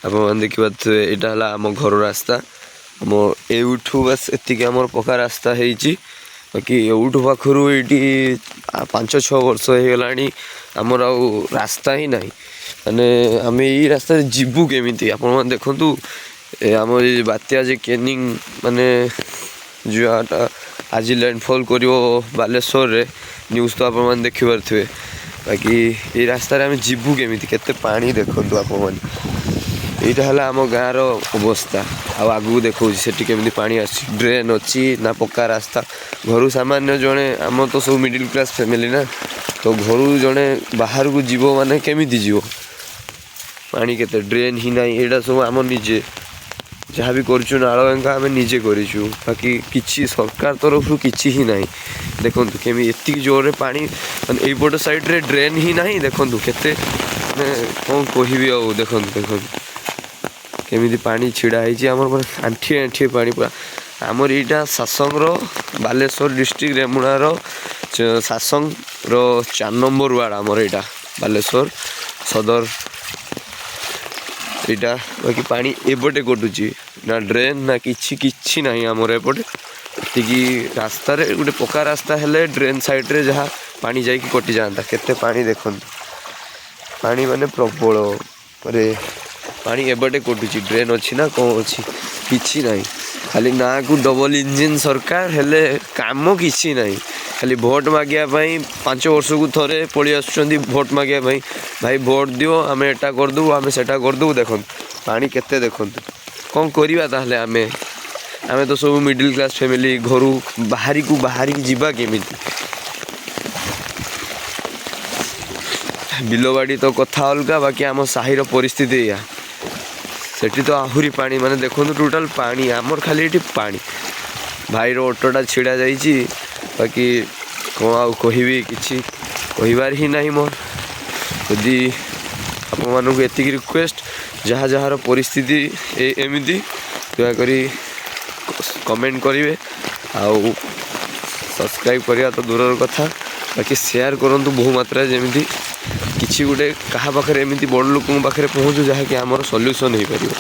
ଆପଣମାନେ ଦେଖିପାରୁଥିବେ, ଏଇଟା ହେଲା ଆମ ଘର ରାସ୍ତା। ଆମ ଏଇଠୁ ବାସ୍ ଏତିକି ଆମର ପକ୍କା ରାସ୍ତା ହେଇଛି। ବାକି ଏଉଠୁ ପାଖରୁ ଏଇଠି 5-6 ବର୍ଷ ହେଇଗଲାଣି, ଆମର ଆଉ ରାସ୍ତା ହିଁ ନାହିଁ। ମାନେ ଆମେ ଏଇ ରାସ୍ତାରେ ଯିବୁ କେମିତି? ଆପଣମାନେ ଦେଖନ୍ତୁ, ଏ ଆମ ଏଇ ବାତ୍ୟା ଯେ କେନିଂ, ମାନେ ଯାହାଟା ଆଜି ଲ୍ୟାଣ୍ଡଫଲ୍ କରିବ ବାଲେଶ୍ୱରରେ, ନ୍ୟୁଜ୍ ତ ଆପଣମାନେ ଦେଖିପାରୁଥିବେ। ବାକି ଏଇ ରାସ୍ତାରେ ଆମେ ଯିବୁ କେମିତି? କେତେ ପାଣି ଦେଖନ୍ତୁ ଆପଣମାନେ। ଏଇଟା ହେଲା ଆମ ଗାଁର ଅବସ୍ଥା। ଆଉ ଆଗକୁ ଦେଖାଉଛି ସେଠି କେମିତି ପାଣି ଆସୁଛି। ଡ୍ରେନ୍ ଅଛି ନା ପକ୍କା ରାସ୍ତା। ଘରୁ ସାମାନ୍ୟ ଜଣେ, ଆମର ତ ସବୁ ମିଡ଼ିଲ୍ କ୍ଲାସ୍ ଫ୍ୟାମିଲି ନା, ତ ଘରୁ ଜଣେ ବାହାରକୁ ଯିବ ମାନେ କେମିତି ଯିବ? ପାଣି କେତେ, ଡ୍ରେନ୍ ହିଁ ନାହିଁ। ଏଇଟା ସବୁ ଆମ ନିଜେ ଯାହା ବି କରୁଛୁ, ନାଳ ଏଙ୍କା ଆମେ ନିଜେ କରିଛୁ। ବାକି କିଛି ସରକାର ତରଫରୁ କିଛି ହିଁ ନାହିଁ। ଦେଖନ୍ତୁ କେମିତି ଏତିକି ଜୋରରେ ପାଣି, ମାନେ ଏଇପଟ ସାଇଡ଼୍ରେ ଡ୍ରେନ୍ ହିଁ ନାହିଁ। ଦେଖନ୍ତୁ କେତେ, ମାନେ କ'ଣ କହିବି ଆଉ। ଦେଖନ୍ତୁ, ଦେଖନ୍ତୁ କେମିତି ପାଣି ଛିଡ଼ା ହେଇଛି। ଆମର ପୁରା ଆଣ୍ଠିଏ ଆଣ୍ଠିଏ ପାଣି ପୁରା। ଆମର ଏଇଟା ଶାସଙ୍ଗର, ବାଲେଶ୍ୱର ଡିଷ୍ଟ୍ରିକ୍ଟ ରେମୁଣାର ଶାସଙ୍ଗର 4 ନମ୍ବର ୱାର୍ଡ଼ ଆମର ଏଇଟା, ବାଲେଶ୍ୱର ସଦର ଏଇଟା। ବାକି ପାଣି ଏପଟେ କଟୁଛି, ନା ଡ୍ରେନ୍ ନା କିଛି, କିଛି ନାହିଁ ଆମର ଏପଟେ। ଏତିକି ରାସ୍ତାରେ ଗୋଟେ ପକ୍କା ରାସ୍ତା ହେଲେ ଡ୍ରେନ୍ ସାଇଡ଼୍ରେ ଯାହା ପାଣି ଯାଇକି କଟିଯାଆନ୍ତା। କେତେ ପାଣି ଦେଖନ୍ତୁ, ପାଣି ମାନେ ପ୍ରବଳ ରେ ପାଣି ଏପଟେ କଟୁଛି। ଡ୍ରେନ୍ ଅଛି ନା କ'ଣ ଅଛି? କିଛି ନାହିଁ। ଖାଲି ନାଁକୁ ଡବଲ ଇଞ୍ଜିନ୍ ସରକାର, ହେଲେ କାମ କିଛି ନାହିଁ। ଖାଲି ଭୋଟ ମାଗିବା ପାଇଁ 5 ବର୍ଷକୁ ଥରେ ପଳେଇ ଆସୁଛନ୍ତି ଭୋଟ ମାଗିବା ପାଇଁ। ଭାଇ, ଭୋଟ ଦିଅ, ଆମେ ଏଟା କରିଦେବୁ, ଆମେ ସେଟା କରିଦେବୁ। ଦେଖନ୍ତୁ ପାଣି କେତେ ଦେଖନ୍ତୁ। କ'ଣ କରିବା ତାହେଲେ ଆମେ? ଆମେ ତ ସବୁ ମିଡ଼ିଲ୍ କ୍ଲାସ୍ ଫ୍ୟାମିଲି। ଘରୁ ବାହାରିକି ଯିବା କେମିତି? ବିଲବାଡ଼ି ତ କଥା ଅଲଗା, ବାକି ଆମ ସାହିର ପରିସ୍ଥିତି ଏଇଆ। ସେଠି ତ ଆହୁରି ପାଣି, ମାନେ ଦେଖନ୍ତୁ ଟୋଟାଲ୍ ପାଣି। ଆମର ଖାଲି ଏଠି ପାଣି। ଭାଇର ଅଟୋଟା ଛିଡ଼ା ଯାଇଛି। ବାକି କ'ଣ ଆଉ କହିବି? କିଛି କହିବାର ହିଁ ନାହିଁ ମୋର। ଯଦି ଆପଣମାନଙ୍କୁ ଏତିକି ରିକ୍ୱେଷ୍ଟ, ଯାହା ଯାହାର ପରିସ୍ଥିତି ଏମିତି, ଦୟାକରି କମେଣ୍ଟ କରିବେ। ଆଉ ସବସ୍କ୍ରାଇବ୍ କରିବା ତ ଦୂରର କଥା, ବାକି ସେୟାର କରନ୍ତୁ ବହୁ ମାତ୍ରାରେ, ଯେମିତି କିଛି ଗୋଟେ କାହା ପାଖରେ, ଏମିତି ବଡ଼ ଲୋକଙ୍କ ପାଖରେ ପହଞ୍ଚୁ, ଯାହାକି ଆମର ସଲ୍ୟୁସନ୍ ହେଇପାରିବ।